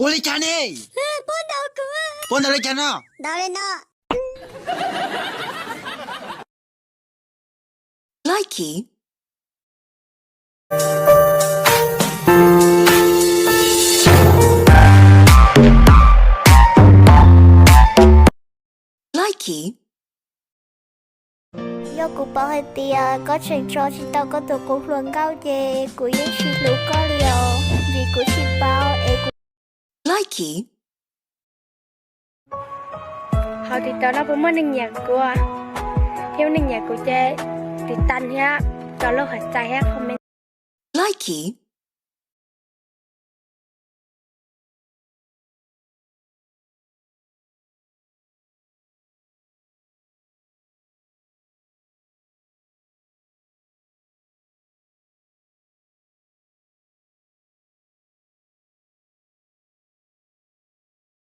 Ua li cas ne? Puab ntaus li cas no? Likey. Likey. Yog kuv paub hais tias koj tseem tso tsis tau koj tus qub hluas nkauj ces kuv yeej tsis hlub koj li os, vim kuv tsis paub es kuv. Likey. Hauv TikTok no puas muaj neeg nyiam kuv? Yog neeg nyiam kuv ces tiv tas thiab tso lub hais txais thiab comment. Likey.